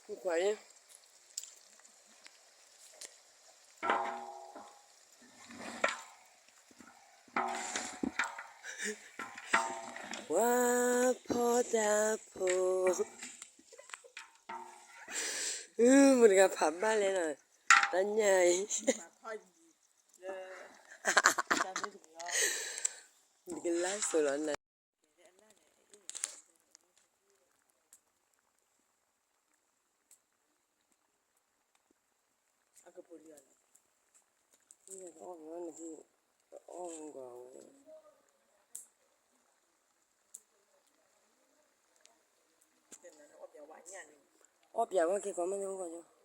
ခွါအံၤ ပှၤဖီတၢ်ဖိ, မုၢ်တဂၤဖးဘၣ်လဲၣ်နီၤ, တၢ်ညၣ်အံၤ, နကလၢ်စိၤလီၤနၤ အီၣ်ဝဲနကီၢ်ဝဲ, အီၣ်ပၠးဝဲက့ၤကီးမ့ၢ်န့ၣ်အိၣ်ကီး